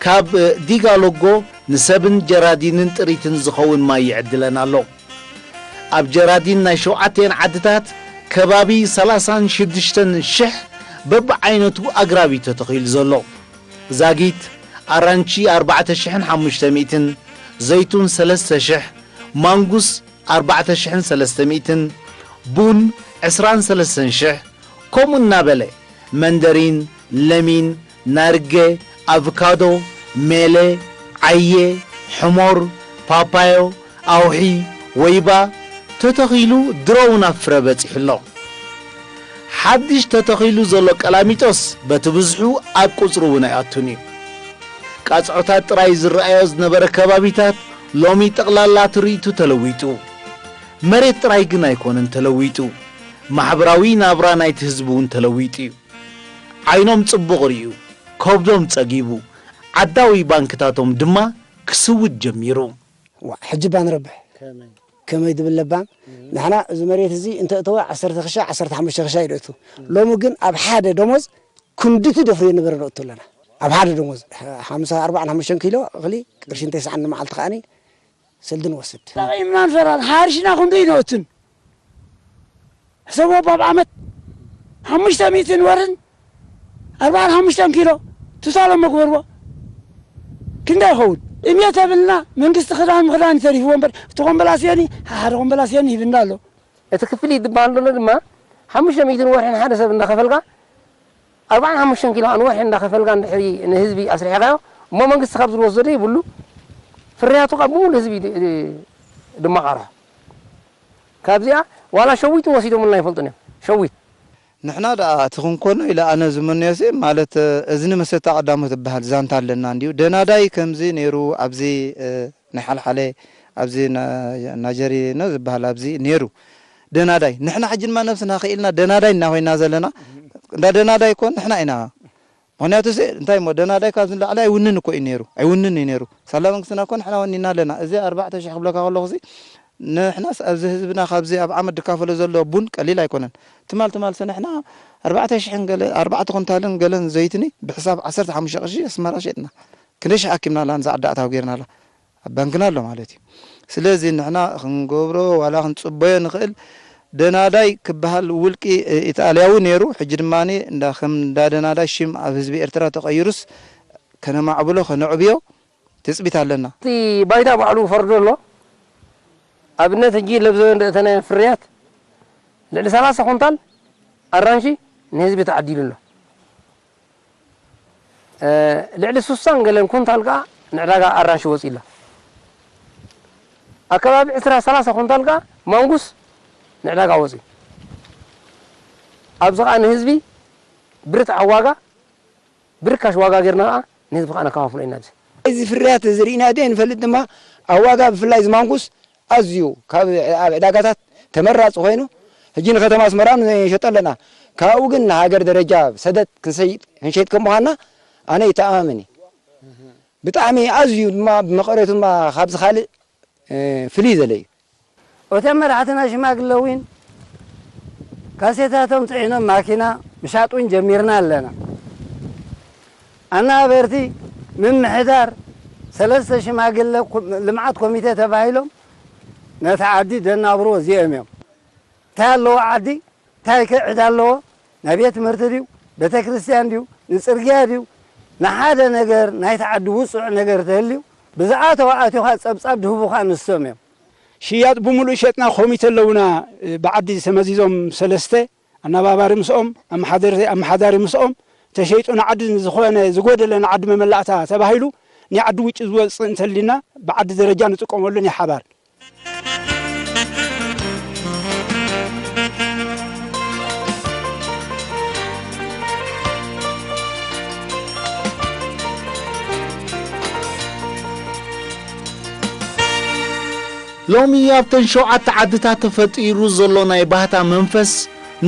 ካብ ዲጋ ሎጎ ንሰብን ጀራዲንን ጥሪትን ዝኸውን ማይ ይዕድለን ኣሎ። ኣብ ጀራዲን ናይ ሸውዓቲኤን ዓድታት ከባቢ ሰላሳን ሽዱሽተን ሽሕ በብዓይነቱ ኣግራብ እዩ ተተኺሉ ዘሎ። ዛጊት ኣራንቺ ኣርባዕተ ሽሕን ሓሙሽተ ሚእትን፣ ዘይቱን ሰለስተ ሽሕ፣ ማንጉስ ኣርባዕተ ሽሕን ሰለስተ ሚእትን፣ ቡን ዕስራን ሰለስተን ሽሕ፣ ከምኡ እናበለ መንደሪን፣ ለሚን፣ ናርገ፣ ኣቭካዶ፣ ሜለ፣ ዓየ፣ ሕሞር፣ ፓፓዮ፣ ኣውሒ፣ ወይባ ተተኺሉ ድሮ እውን ኣብ ፍረ በጺሑ ኣሎ። ሓድሽ ተተኺሉ ዘሎ ቀላሚጦስ በቲ ብዝሑ ኣብ ቁጽሪ እውን ኣይኣቱን እዩ። ቃጽዖታት ጥራይ ዝረኣዮ ዝነበረ ከባቢታት ሎሚ ጠቕላላ ትርኢቱ ተለዊጡ። መሬት ጥራይ ግን ኣይኮነን ተለዊጡ፣ ማሕበራዊ ናብራ ናይቲ ህዝቢ እውን ተለዊጡ እዩ። ዓይኖም ጽቡቕ ርእዩ፣ ከብዶም ጸጊቡ፣ ዓዳዊ ባንክታቶም ድማ ክስውድ ጀሚሩ። ዋ፣ ሕጂ እባ ንረብሕ። ከመይ? ከመይ ድብል ለባም? ንሕና እዚ መሬት እዚ እንተ እተወ ዓሰርተ ክሻ፣ ዓሰርተ ሓሙሽተ ክሻ እዩ ደእቱ። ሎሚ ግን ኣብ ሓደ ደሞዝ ክንድቲ ደፍርዮ ነበረ ነእቱ ኣለና። ኣብ ሓደ ደሞዝ ሓምሳ፣ ኣርባዓን ሓሙሽተን ኪሎ እኽሊ ቅርሺ እንተይሰዓኒ መዓልቲ ከኣኒ ሰልዲ ንወስድ። ተጠቒምና ንፈራን ሓሪስና ክንዱ ይነእቱን። ሕሰቦ ኣብ ዓመት ሓሙሽተ ሚእትን ወርን ኣርባዓን ሓሙሽተን ኪሎ ትሳሎ መግበርዎ ክንደይ ይኸውን? እምየ ተብልና መንግስቲ ክዳን ምኽዳን እዩ ተሪፍዎ እምበር፣ እቲ ኮምበላስዮኒ፣ ሓደ ኮምበላስዮኒ ሂብና ኣሎ። እቲ ክፍሊት ዝበሃል ዘሎ ድማ ሓሙሽተ ሚእትን ወርሒ ንሓደ ሰብ እንዳኸፈልካ፣ ኣርባዓን ሓሙሽተን ኪሎ ንወርሒ እንዳኸፈልካ እንድሕሪ ንህዝቢ ኣስሪሕካዮ፣ እሞ መንግስቲ ካብዚ ዝወሰዶ ይብሉ፣ ፍርያቱ ካብ ብሙሉ ህዝቢ ድ-፣ ድ-፣ ድማ ቀርሖ። ካብዚኣ ዋላ ሸዊት ወሲዶምልና ኣይፈልጡን እዮም። ሸዊት። ንሕና ደኣ እቲ ክንኮኖ ኢለ ኣነ ዝምነዮሲ፣ ማለት፣ እዝኒ መሰታ ቀዳሞ ትበሃል ዛንታ ኣለና እንድዩ። ደናዳይ ከምዚ ነይሩ፣ ኣብዚ፣ እ፣ ናይ ሓልሓለ፣ ኣብዚ ና-፣ ናጀሪኖ ዝበሃል ኣብዚ ነይሩ። ደናዳይ። ንሕና ሕጂ ድማ ነብስና ክኢልና ደናዳይ እናኾይና ዘለና። እንዳ ደናዳይ እኮ ንሕና ኢና። ምኽንያቱ ሲ፣ እንታይ እሞ፣ ደናዳይ ካብዚ ንላዕሊ ኣይውንን እኮ እዩ ነይሩ። ኣይውንን እዩ ነይሩ። ሳላ መንግስትና እኮ ንሕና ወኒና ኣለና። እዚ ኣርባዕተ ሽሕ ክብለካ ከለኹ ሲ፣ ንሕናስ ኣብዚ ህዝብና ካብዚ ኣብ ዓመት ድካፈሎ ዘሎ ቡን ቀሊል ኣይኮነን። ትማል ትማል ሰ ንሕና ኣርባዕተ ሽሕን ገለ፣ ኣርባዕተ ኩንታልን ገለን ዘይትኒ ብሕሳብ ዓሰርተ ሓሙሽተ ቅርሺ ኣስመራ ሸጥና። ክንደይ ሽሕ ኣኪብናላ፣ ነዛ ዓዲ ኣታዊ ጌርናላ። ኣብ ባንክና ኣሎ ማለት እዩ። ስለዚ ንሕና ክንገብሮ ዋላ ክንጽበዮ ንኽእል፣ ደናዳይ ክበሃል ውልቂ ኢጣልያዊ ነይሩ። ሕጂ ድማ እንዳ፣ ከም እንዳ ደናዳይ ሽም ኣብ ህዝቢ ኤርትራ ተቐይሩስ ከነማዕብሎ፣ ከነዕብዮ ትጽቢት ኣለና። እቲ ባይታ ባዕሉ ፈርዶ ኣሎ። ኣብነት ሕጂ ለብዘበን ደእተናዮ ፍርያት ልዕሊ ሰላሳ ኩንታል ኣራንሺ ንህዝቢ ተዓዲሉ ኣሎ። እ፣ ልዕሊ ሱሳን ገለን ኩንታል ከኣ ንዕዳጋ ኣራንሺ ወጺኡ ኣሎ። ኣብ ከባቢ ዕስራ ሰላሳ ኩንታል ከኣ ማንጉስ ንዕዳጋ ወጺኡ። ኣብዚ ከኣ ንህዝቢ ብርትዓዊ ዋጋ፣ ብርካሽ ዋጋ ጌርና ከኣ ንህዝቢ ከኣ ነከፋፍሎ ኢና። ኣብዚ እዚ ፍርያት እዚ ርኢና ደይ ንፈልጥ ድማ ኣብ ዋጋ ብፍላይ እዚ ማንጉስ ኣዝዩ ካብ ኣብ ዕዳጋታት ተመራጺ ኮይኑ፣ ሕጂ ንከተማ ኣስመራ ንሸጦ ኣለና። ካብኡ ግን ንሃገር ደረጃ ሰደድ ክንሰይጥ፣ ክንሸይጥ ከም ምዃንና ኣነ ይተኣማመን እየ። ብጣዕሚ ኣዝዩ ድማ ብመቐረቱ ድማ ካብዚ ካልእ፣ እ፣ ፍልይ ዝበለ እዩ። እቶም መራሕትና ሽማግለ እውን ካሴታቶም ጽዒኖም ማኪና ምሻጥ እውን ጀሚርና ኣለና። ኣናበርቲ ምምሕዳር ሰለስተ ሽማግለ ኮ-፣ ልምዓት ኮሚቴ ተባሂሎም ነቲ ዓዲ ደናብርዎ እዚኦም እዮም። እንታይ ኣለዎ ዓዲ? እንታይ ከ ዕዳ ኣለዎ? ናይ ቤት ትምህርቲ ድዩ? ቤተ ክርስቲያን ድዩ? ንጽርግያ ድዩ? ንሓደ ነገር ናይቲ ዓዲ ውጹዕ ነገር ተልዩ ብዝኣተወ ኣትዩኻ ጸብጻብ ድህቡኻ ንሶም እዮም። ሽያጥ ብምሉእ ሸጥና ኮሚተ ኣለውና፣ ብዓዲ ተመዚዞም ሰለስተ፣ ኣነባባሪ ምስኦም፣ ኣመሓደርቲ፣ ኣመሓዳሪ ምስኦም፣ ተሸይጡ ንዓዲ ዝኾነ ዝጎደለ ንዓዲ መመላእታ ተባሂሉ ናይ ዓዲ ውጭ ዝወፅእ እንተሊና ብዓዲ ደረጃ ንጥቀመሉ ናይ ሓባር። ሎሚ ኣብተን ሸውዓተ ዓድታት ተፈጢሩ ዘሎ ናይ ባህታ መንፈስ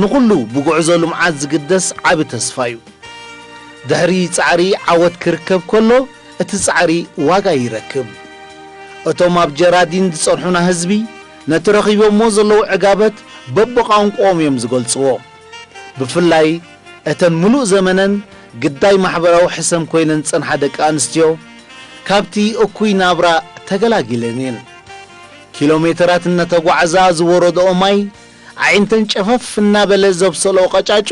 ንኹሉ ብጉዕዞ ልምዓት ዝግደስ ዓቢ ተስፋ እዩ። ድሕሪ ጻዕሪ ዓወት ክርከብ ከሎ እቲ ጻዕሪ ዋጋ ይረክብ። እቶም ኣብ ጀራዲን ዝጸንሑና ህዝቢ ነቲ ረኺቦሞ ዘለዉ ዕጋበት በብቋንቋኦም እዮም ዝገልጽዎ። ብፍላይ እተን ምሉእ ዘመነን ግዳይ ማሕበራዊ ሕሰም ኮይነን ዝጸንሓ ደቂ ኣንስትዮ ካብቲ እኩይ ናብራ ተገላጊለን እየን። ኪሎ ሜተራት እናተጓዕዛ ዝወረድኦ ማይ ኣዒንተን ጨፈፍ እናበለ ዘብሰልኦ ቀጫጩ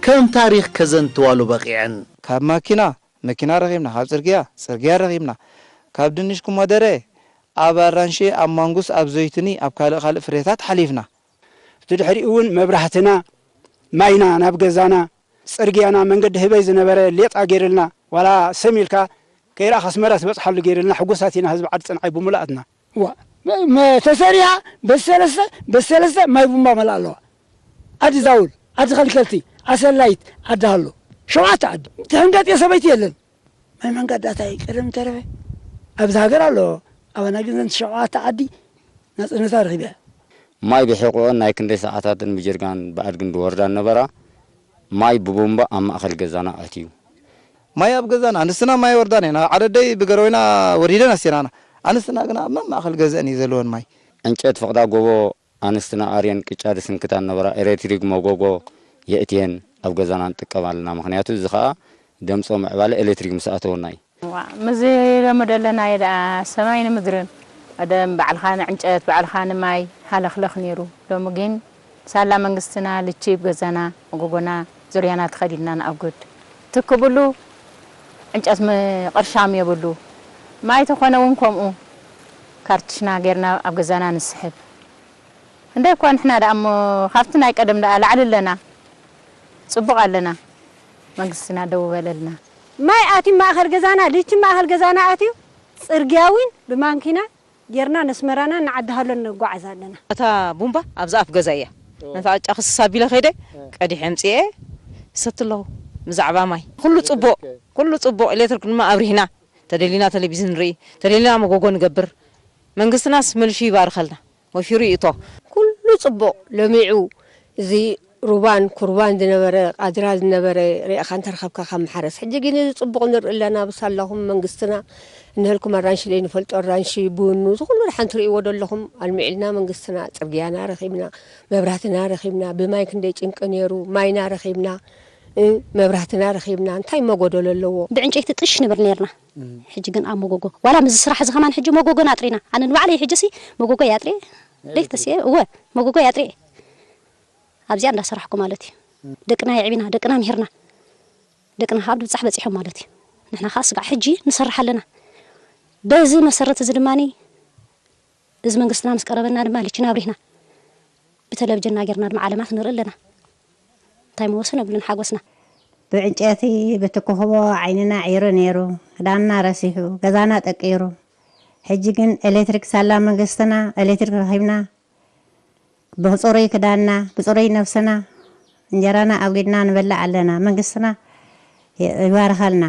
ከም ታሪኽ ከዘንትዋሉ በቒዐን። ካብ ማኪና፣ መኪና ረኺብና፣ ካብ ጽርግያ፣ ጽርግያ ረኺብና፣ ካብ ድንሽ ኮመደረ፣ ኣብ ኣራንሺ፣ ኣብ ማንጉስ፣ ኣብ ዘይቱኒ፣ ኣብ ካልእ ካልእ ፍሬታት ሓሊፍና። እቲ ድሕሪኡ እውን መብራህትና፣ ማይና ናብ ገዛና፣ ጽርግያና፣ መንገዲ ህበይ ዝነበረ ሌጣ ገይርልና፣ ዋላ ሰም ኢልካ ከይረኣኻ ኣስመራ ትበጽሓሉ ገይርልና፣ ሕጉሳት ኢና ህዝቢ ዓዲ ጽንዓይ ብምሉኣትና። ዋ፣ መ-፣ መ-፣ ተሰሪሓ በሰለስተ፣ በሰለስተ ማይ ቡምባ መላ ኣለዋ። ዓዲ ዛውል፣ ዓዲ ከልከልቲ፣ ኣሰላይት፣ ዓዲ ሃሎ። ሸውዓተ ዓዲ። ትሕንገጥ የሰበይቲ የለን። ማይ መንጋዳታይ ቀደም ተረፈ ኣብዚ ሃገር ኣሎ። ኣባና ግን ዘን ሸውዓተ ዓዲ ናጽነታ ረኺባ እያ። ማይ ብሕቆኦን ናይ ክንደይ ሰዓታትን ብጀርጋን ብኣድግን ዝወርዳ ነበራ። ማይ ብቡምባ ኣብ ማእከል ገዛና ኣትዩ። ማይ ኣብ ገዛና፣ ኣንስትና ማይ ወርዳን ኢና። ዓደደይ ብገረወይና ወሪደን ኣስቴናና። ኣንስትና ግና ኣብ ማእከል ገዘን እዩ ዘለወን ማይ። ዕንጨት ፈቕዳ ጎቦ ኣንስትና ኣርየን ቅጫ ድስንክታ ነበራ። ኤሌክትሪክ መጎጎ የእትየን ኣብ ገዛና ንጥቀም ኣለና። ምኽንያቱ እዚ ኸኣ ደምጾ ምዕባለ ኤሌክትሪክ ምስ ኣተወና እዩ። ዋ፣ ምዚ ሎሚ ደለናዮ ደኣ ሰማይን ምድርን። ቀደም ባዕልኻ ንዕንጨት፣ ባዕልኻ ንማይ ሃለኽለኽ ነይሩ። ሎሚ ግን ሳላ መንግስትና ልቺ ብገዛና፣ መጎጎና፣ ዙርያና ተኸዲንና ንኣጉድ። ትክ ብሉ ዕንጨት ም-፣ ቅርሻም የብሉ። ማይ ተኾነ እውን ከምኡ ካርትሽና ጌርና ኣብ ገዛና ንስሕብ። እንደ እኳ ንሕና ደኣ እሞ ካብቲ ናይ ቀደም ደኣ ላዕሊ ኣለና። ጽቡቕ ኣለና። መንግስትና ደው በለልና። ማይ ኣትዩ ማእኸል ገዛና፣ ልቺ ማእኸል ገዛና ኣትዩ፣ ጽርግያ እውን ብማንኪና ጌርና ነስመራና ንዓዲ ሃሎን ነጓዓዝ ኣለና። እታ ቡምባ ኣብዛ ኣፍ ገዛ እያ። ነታ ዕጫ ክስስ ኣቢለ ከይደ፣ ቀዲሐ ኣምጽኤ ይሰቲ ኣለኹ። ብዛዕባ ማይ ኩሉ ጽቡቕ፣ ኩሉ ጽቡቕ። ኤሌክትሪክ ድማ ኣብሪህና፣ ተደሊና ቴሌቪዝን ንርኢ፣ ተደሊና መጎጎ ንገብር። መንግስትናስ መልሹ ይባርኸልና። ወፊሩ ይእቶ። ኩሉ ጽቡቕ ለሚዑ፣ እዚ ሩባን ኩርባን ዝነበረ፣ ቃድራ ዝነበረ ርኢኻ እንተረኸብካ ካብ ምሓረስ። ሕጂ ግን እዚ ጽቡቕ ንርኢ ኣለና። ብሳላኹም መንግስትና እንሀልኩም ኣራንሺ ዘይንፈልጦ ኣራንሺ፣ ቡኑ፣ እዚ ኩሉ ደሓን ትርእይዎ ዶ ኣለኹም? ኣልሚዕልና መንግስትና። ጽርግያና ረኺብና፣ መብራህትና ረኺብና፣ ብማይ ክንደይ ጭንቂ ነይሩ፣ ማይና ረኺብና፣ እ፣ መብራህትና ረኺብና። እንታይ መጎደሎ ኣለዎ? ብዕንጨይቲ ጥሽ ንብል ነይርና። ሕጂ ግን ኣብ መጎጎ፣ ዋላ ምስዚ ስራሕ እዚ ከማን ሕጂ መጎጎና ኣጥሪና። ኣነ ንባዕለይ ሕጂሲ መጎጎ ኣጥርየ፣ ደይ ተስየ፣ እወ፣ መጎጎ ኣጥርየ። ኣብዚኣ እንዳሰራሕኩ ማለት እዩ። ደቅና የዕቢና፣ ደቅና ምሂርና፣ ደቅና ካብ ድብጻሕ በጺሖም ማለት እዩ። ንሕና ከኣ ስጋዕ ሕጂ ንሰርሕ ኣለና። በዚ መሰረት እዚ ድማኒ፣ እዚ መንግስትና ምስ ቀረበና ድማ ልችና ኣብሪህና፣ ብተለብጅና ጌርና ድማ ዓለማት ንርኢ ኣለና። እንታይ መወሰን የብሉን ሓጎስና። ብዕንጨቲ፣ ብትኩኽቦ ዓይንና ዒሩ ነይሩ፣ ክዳንና ረሲሑ፣ ገዛና ጠቂሩ። ሕጂ ግን ኤሌክትሪክ ሳላ መንግስትና ኤሌክትሪክ ረኺብና፣ ብጽሩይ ክዳንና፣ ብጽሩይ ነብስና፣ እንጀራና ኣጒድና ንበልዕ ኣለና። መንግስትና ይ-፣ ይባርኸልና።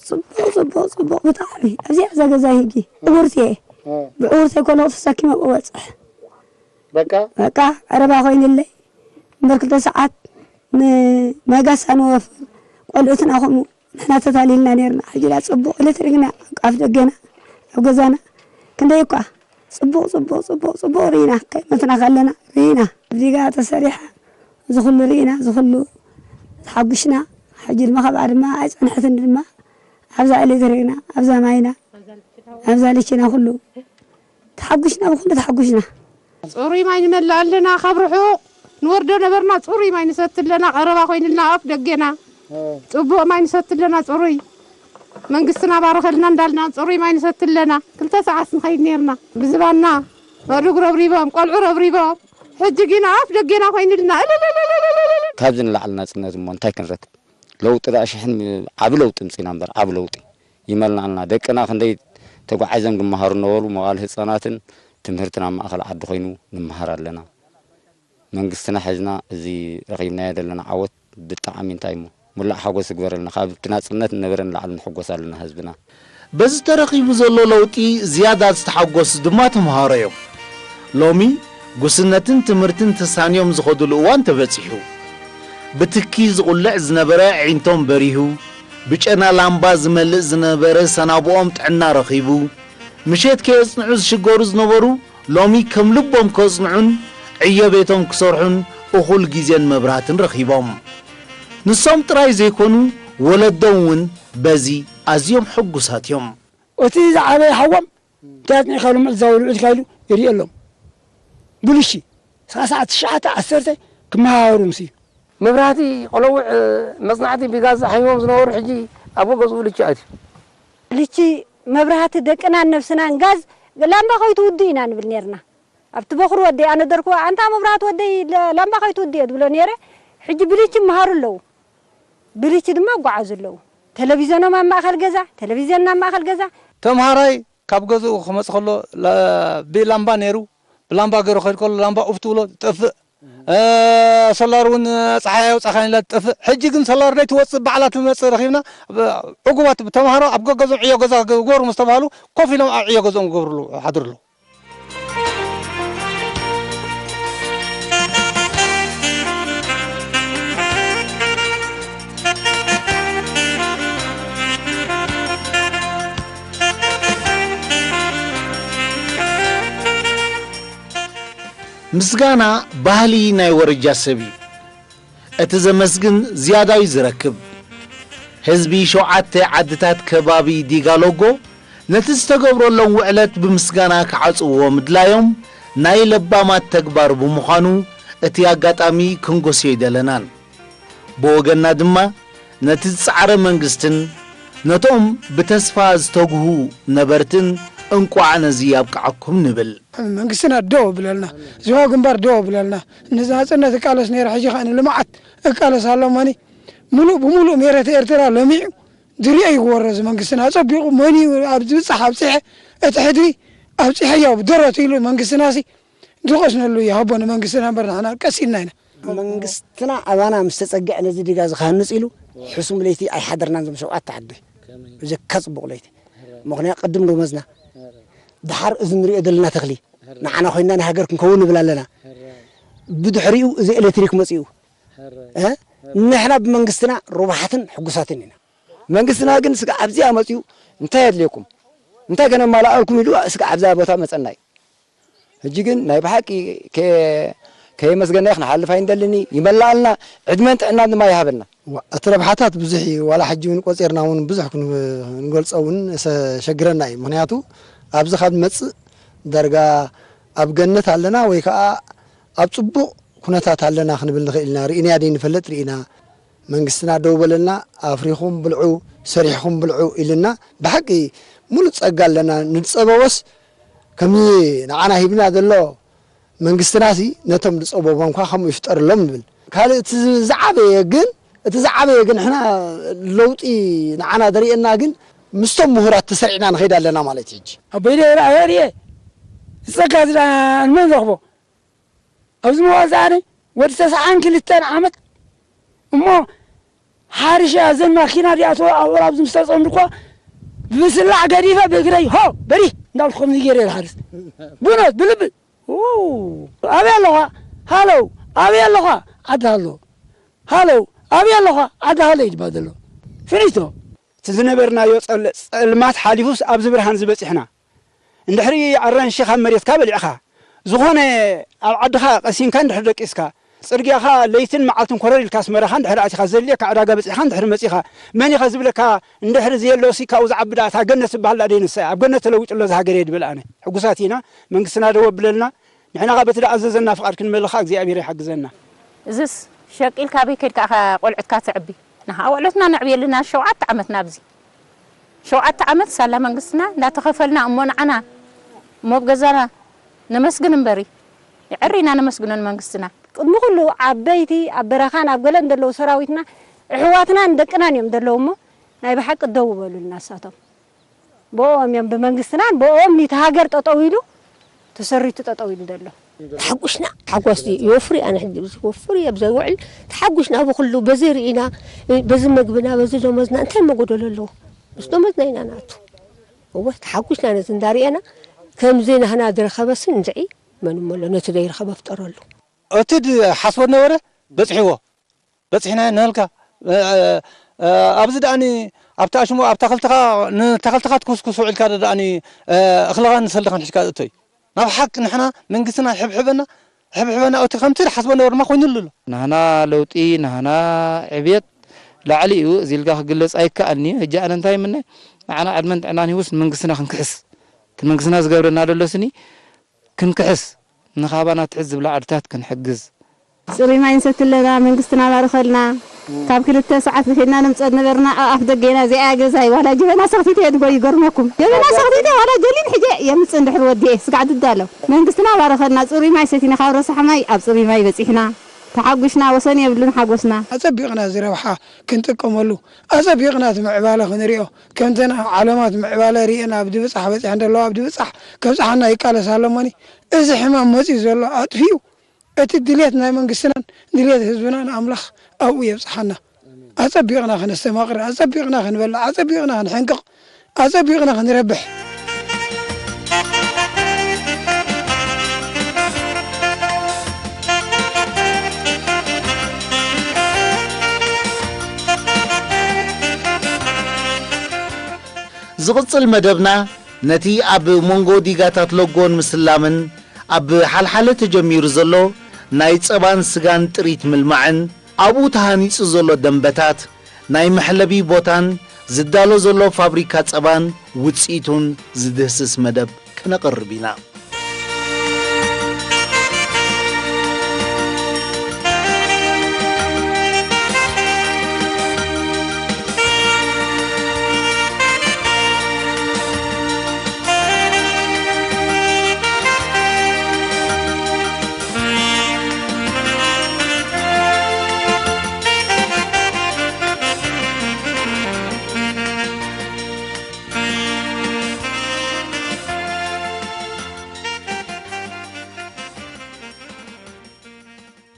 ጽቡቕ፣ ጽቡቕ፣ ጽቡቕ ብጣዕሚ። ኣብዚኣ እዛ ገዛይ ሕጂ ዕውርቲ እየ። እ። ብዕውርተይ ኮነ ተሰኪመ እወጽእ። በቃ? በቃ፣ ቀረባ ኮይንለይ። እምበር ክልተ ሰዓት ንመጋሳ ንወፍር። ቆልዑትና ከምኡ ንሕና ተታሊልና ነርና። ሕጂ ዳ ጽቡቕ ኤሌክትሪክና ኣብ ኣፍ ደገና ኣብ ገዛና ክንደይ እኳ ጽቡቕ ጽቡቕ ጽቡቕ ጽቡቕ ርኢና፣ ከይሞትና ከለና ርኢና። ኣብ ዲጋ ተሰሪሓ እዚ ኩሉ ርኢና፣ እዚ ኩሉ ተሓጉሽና። ሕጂ ድማ ካብኣ ድማ ኣይጸንሐትን ድማ ኣብዛ ኤሌክትሪክና ኣብዛ ማይና ኣብዛ ልችና ኩሉ ተሓጉሽና፣ ብኩሉ ተሓጉሽና። ጽሩይ ማይ ንመልእ ኣለና። ካብ ርሑቕ ንወርዶ ነበርና፣ ጽሩይ ማይ ንሰቲ ኣለና። ቀረባ ኮይንልና ኣፍ ደገና ጽቡቕ ማይ ንሰቲ ኣለና። ጽሩይ መንግስትና ባረኸልና እንዳልና ጽሩይ ማይ ንሰቲ ኣለና። ክልተ ሰዓት ንኸይድ ነርና ብዝባና፣ ኣእዱግ ረብሪቦም፣ ቆልዑ ረብሪቦም። ሕጂ ግን ኣፍ ደገና ኮይንልና። እልልልልልልልል። ካብዚ ንላዕሊ ናጽነት እሞ እንታይ ክንረክብ? ለውጢ ደኣ ሽሕን ዓቢ ለውጢ ምጺና እምበር፣ ዓቢ ለውጢ ይመልናልና። ደቅና ክንደይ ተጓዓይዞም ዝመሃሩ ነበሩ፣ መዋእለ ህጻናትን ትምህርትን ኣብ ማእከል ዓዲ ኮይኑ ንመሃር ኣለና። መንግስትና ሒዝና እዚ ረኺብናዮ ዘለና ዓወት ብጣዕሚ እንታይ እሞ ሙላእ ሓጎስ ይግበረልና። ካብ እቲ ናጽነት ዝነበረ ንላዕሊ ንሕጎስ ኣለና ህዝብና። በዚ ተረኺቡ ዘሎ ለውጢ ዝያዳ ዝተሓጎሱ ድማ ተምሃሮ እዮም። ሎሚ ጉስነትን ትምህርትን ተሳንዮም ዝኸድሉ እዋን ተበጺሑ። ብትኪ ዝቑልዕ ዝነበረ ኣዒንቶም በሪሁ፣ ብጨና ላምባ ዝመልእ ዝነበረ ሰናብኦም ጥዕና ረኺቡ፣ ምሸት ከየጽንዑ ዝሽገሩ ዝነበሩ ሎሚ ከም ልቦም ከጽንዑን ዕዮ ቤቶም ክሰርሑን እኹል ግዜን መብራህትን ረኺቦም። ንሶም ጥራይ ዘይኮኑ ወለዶም እውን በዚ ኣዝዮም ሕጉሳት እዮም። እቲ ዝዓበየ ሓዎም እንታይ ኣጽኒዕካ ኢሉ ምዕዛው ልዑል ኢልካ ኢሉ ይርኢ ኣሎም። ብልሺ፣ እስኻ ሰዓት ትሽዓተ፣ ዓሰርተ ክመሃሩ ምስ እዩ። መብራህቲ፣ ቆለውዕ፣ መጽናዕቲ ብጋዝ ሓሚሞም ዝነበሩ ሕጂ ኣብ ገዝኡ ልቺ ኣትዩ። ልቺ፣ መብራህቲ፣ ደቅናን ነብስናን ጋዝ ላምባ ከይትውድእ ኢና ንብል ነርና። ኣብቲ በኹሪ ወደይ ኣነ ደርኩ፣ ኣንታ መብራህቲ ወደይ ለ-፣ ላምባ ከይትውድእ እየ ዝብሎ ነይረ። ሕጂ ብልቺ ይመሃሩ ኣለዉ። ብልቺ ድማ ይጓዓዙ ኣለዉ። ቴሌቪዝዮኖም ኣብ ማእከል ገዛ፣ ቴሌቪዝዮንና ኣብ ማእከል ገዛ። ተምሃራይ ካብ ገዝኡ ክመጽእ ከሎ ላ-፣ ብላምባ ነይሩ። ብላምባ ገይሩ ክኸይድ ከሎ ላምባ ኡፍ ትብሎ ትጠፍእ። እ፣ ሶላር እውን ጸሓይ ኣውጻኻን ኢላ ትጠፍእ። ሕጂ ግን ሶላር ደይ ትወጽእ ባዕላ ትመጽእ ረኺብና። ብ-፣ ዕጉባት ተምሃሮ ኣብ ገገዝኦም ዕዮ ገዛ ግበሩ ምስ ተባህሉ ኮፍ ኢሎም ኣብ ዕዮ ገዝኦም ክገብርሉ ሓድሩ ኣለዉ። ምስጋና ባህሊ ናይ ወረጃ ሰብ እዩ። እቲ ዘመስግን ዝያዳ እዩ ዝረክብ። ህዝቢ ሸውዓተ ዓድታት ከባቢ ዲጋሎጎ ነቲ ዝተገብረሎም ውዕለት ብምስጋና ክዓጽውዎ ምድላዮም ናይ ለባማት ተግባር ብምዃኑ እቲ ኣጋጣሚ ክንጎስዮ ኣይደለናን። ብወገንና ድማ ነቲ ዝጸዓረ መንግስትን ነቶም ብተስፋ ዝተግሁ ነበርትን እንቋዕ ነዚ ኣብቅዓኩም ንብል። መንግስትና ደው ኣብለልና፣ ዞባ ግንባር ደው ኣብለልና። ንናጽነት እቃለስ ነይረ፣ ሕጂ ኸኣ ንልምዓት እቃለስ ኣሎ። እሞኒ ምሉእ ብምሉእ ሜረት ኤርትራ ለሚዑ ዝርእዮ ይግበሮ። እዚ መንግስትና ጸቢቑ መን እዩ ኣብ ዝብጻሕ ኣብጺሐ፣ እቲ ሕድሪ ኣብጺሐዮ ብደረቱ ኢሉ መንግስትና ሲ ዝቐስነሉ ይሃቦ ንመንግስትና እምበር ንሕና ቀሲንና ኢና። መንግስትና ኣባና ምስ ተጸግዐ ነዚ ዲጋ ዝኸሃንጽ ኢሉ ሕሱም ለይቲ ኣይሓደርናን ዞም ሸውዓተ ዓዲ። ብጀካ ጽቡቕ ለይቲ። ምኽንያት ቅድም ዶ መዝና። ድሓር እዚ ንሪኦ ዘለና ተኽሊ ንዓና ኮይንና ንሃገር ክንከውን ንብል ኣለና። ብድሕሪኡ እዚ ኤሌክትሪክ መጺኡ። እ? ንሕና ብመንግስትና ርቡሓትን ሕጉሳትን ኢና። መንግስትና ግን ስጋዕ ኣብዚኣ መጺኡ እንታይ የድልየኩም? እንታይ ከነማልኣልኩም ኢሉ ስጋዕ ኣብዛ ቦታ መጸና እዩ። ሕጂ ግን ናይ ብሓቂ ከ-፣ ከየመስገናይ ክንሓልፍ ኣይንደልን። ይመልኣልና፣ ዕድመን ጥዕናን ድማ ይሃበልና። ዋ፣ እቲ ረብሓታት ብዙሕ እዩ። ዋላ ሕጂ እውን ቆጺርና እውን ብዙሕ ክን-፣ ክንገልጾ እውን ዘሸግረና እዩ። ምኽንያቱ ኣብዚ ካብ ንመጽእ ዳርጋ ኣብ ገነት ኣለና ወይ ከዓ ኣብ ጽቡቕ ኩነታት ኣለና ክንብል ንኽእል ኢና። ርኢናዮ ደይንፈልጥ ርኢና። መንግስትና ደው በለልና፣ ኣፍሪኹም ብልዑ፣ ሰሪሕኹም ብልዑ ኢልና። ብሓቂ ሙሉእ ጸጋ ኣለና። ንጸበዎስ ከምዚ ንዓና ሂብና ዘሎ መንግስትናሲ ነቶም ዝጸበዎም ከኣ ከምኡ ይፍጠርሎም ንብል። ካልእ እቲ ዝዓበየ ግን፣ እቲ ዝዓበየ ግን ንሕና ለውጢ ንዓና ዘርእየና ግን ምስቶም ምሁራት ተሰሪዕና ንኸይድ ኣለና ማለት እዩ። ሕጂ ኣቦይ ደይራ ኣበርየ ዝጸጋ ዝዳ ንመን ዘኽቦ? ኣብዚ ምዋል ሰዓኒ ወዲ ተስዓን ክልተን ዓመት እሞ ሓሪሸ እዘን ማኪና እዚኣተወ ኣብዑር ኣብዚ ምስ ተጸምዱ እኳ ብስላዕ ገዲፈ ብእግረይ ሆ በሪህ እንዳብልኩ ከምዚ ገይረ ዝሓርስ። ብእውነት ብልቢ። ው፣ ኣበይ ኣለኻ? ሃለው፣ ኣበይ ኣለኻ? ዓዲ ሃሎ። ሃለው፣ ኣበይ ኣለኻ? ዓዲ ሃሎ እዩ ዝበሃል ዘሎ። ፍኒቶ። እቲ ዝነበርናዮ ጸል- ጸልማት ሓሊፉስ ኣብዚ ብርሃን ዝበጺሕና። እንድሕሪ ኣራንሺ ካብ መሬትካ በሊዕኻ፣ ዝኾነ ኣብ ዓድኻ ቀሲንካ እንድሕሪ ደቂስካ፣ ጽርግያኻ ለይትን መዓልትን ኮረር ኢልካ ኣስመራኻ እንድሕሪ ኣቲኻ፣ ዘድልየካ ዕዳጋ በጺሕካ እንድሕሪ መጺኻ፣ መን ኢኻ ዝብለካ? እንድሕሪ ዘየሎሲ ካብኡ ዝዓቢ ደኣ እታ ገነት ዝበሃል ደኣ ደይንሳ እያ። ኣብ ገነት ተለዊጡ ኣሎ እዚ ሃገር እየ ድብል ኣነ። ሕጉሳት ኢና። መንግስትና ደው ኣብለልና። ንሕና ኸኣ በቲ ደኣ ኣዘዘና ፍቓድ ክንመልኻ እግዚኣብሔር ይሓግዘና። እዝስ ሸቂል ካበይ ከድካ ኢኻ ቆልዑትካ ተዕቢ? ንኻ ቆልዑትና ነዕብየልና ሸውዓተ ዓመት ናብዚ። ሸውዓተ ዓመት ሳላ መንግስትና እንዳተኸፈልና እሞ ንዓና እሞ ኣብ ገዛና ነመስግን እምበሪ። የዕሪ ኢና ነመስግኖ ንመንግስትና። ቅድሚ ኩሉ ዓበይቲ ኣብ በረኻን ኣብ ገለን ዘለዉ ሰራዊትና ኣሕዋትናን ደቅናን እዮም ዘለዉ እሞ ናይ ብሓቂ ደው በሉልና ንሳቶም። ብኦም እዮም ብመንግስትናን ብኦም ኒቲ ሃገር ጠጠው ኢሉ ተሰሪቱ ጠጠው ኢሉ ዘሎ። ተሓጉስና። ሓጓስ ድዩ? ይወፍር እየ ኣነ ሕጂ፣ ይወፍር እየ ኣብ ዘይውዕል። ተሓጉስና ብኹሉ፣ በዚ ርኢና፣ በዚ መግብና፣ በዚ ደሞዝና እንታይ መጎደሎ ኣለዎ? ምስ ደሞዝና ኢና ንኣቱ። እወ፣ ተሓጉስና ነዚ እንዳርኤና፣ ከምዚ ናህና ዝረኸበሲ እንድዒ፣ መን እሞ ኣሎ ነቲ ዘይረኸበ ፍጠረሉ። እቲ ድሓስቦ ነበረ በጽሕዎ። በጽሕና ንህልካ። እ፣ እ፣ ኣብዚ ደኣኒ ኣብታ ኣሽሞ፣ ኣብ ታኸልትኻ፣ ንታኸልትኻ ትኩስኩስ ውዒልካ ዶ ደኣኒ፣ እ፣ እኽልኻን ሰልድኻን ሒዝካ ትእቶይ። ናብ ሓቂ ንሕና መንግስትና ይሕብሕበና፣ ይሕብሕበና፣ እቲ ከምቲ ድሓስቦ ነበርማ ኮይኑሉ ኣሎ። ናህና ለውጢ፣ ናህና ዕብየት ላዕሊ እዩ። እዚ ኢልካ ክግለጽ ኣይከኣልን እዩ። ሕጂ ኣነ እንታይ ይምነ? ንዓና ዕድመን ጥዕናን ሂቡስ ንመንግስትና ክንክሕስ። እቲ መንግስትና ዝገብረና ዘሎ ስኒ ክንክሕስ። ንኻባና ትሕት ዝብላ ዓድታት ክንሕግዝ። ጽሩይ ማይ ንሰቲ ኣለና፣ መንግስትና ባርኸልና። ካብ ክልተ ሰዓት ንኺድና ንምጸድ ነበርና፣ ኣብ ኣፍ ደገና እዚኣ ገዛይ ዋላ ጀበና ሰኽቲተ እየ ድጎ ይገርመኩም። ጀበና ሰኽቲተ ዋላ ጀሊን ሕጀ የምጽእ እንድሕር ወዲኤ ስጋዕ ድዳሎ። መንግስትና ባርኸልና፣ ጽሩይ ማይ ሰቲና ካብ ረሳሕ ማይ ኣብ ጽሩይ ማይ በጺሕና። ተሓጒስና፣ ወሰን የብሉን ሓጎስና። ኣጸቢቕና እዚ ረብሓ ክንጥቀመሉ፣ ኣጸቢቕና እቲ ምዕባለ ክንሪኦ፣ ከምተን ዓለማት ምዕባለ ሪእና ኣብ ድብጻሕ በጺሐን ዘለዋ ኣብ ድብጻሕ ከብጽሓና ይቃለስ ኣሎ እሞኒ፣ እዚ ሕማም መጺኡ ዘሎ ኣጥፊኡ፣ እቲ ድሌት ናይ መንግስትናን ድሌት ህዝብናን ኣምላኽ ኣብኡ የብጽሓና። ኣጸቢቕና ከነስተማቕር፣ ኣጸቢቕና ክንበልዕ፣ ኣጸቢቕና ክንሕንቅቕ፣ ኣጸቢቕና ክንረብሕ። ዝቕጽል መደብና ነቲ ኣብ መንጎ ዲጋታት ሎጎን ምስላምን ኣብ ሓልሓለ ተጀሚሩ ዘሎ ናይ ጸባን ስጋን ጥሪት ምልማዕን ኣብኡ ተሃኒጹ ዘሎ ደንበታት ናይ መሕለቢ ቦታን ዝዳሎ ዘሎ ፋብሪካ ጸባን ውጽኢቱን ዝድህስስ መደብ ከነቕርብ ኢና።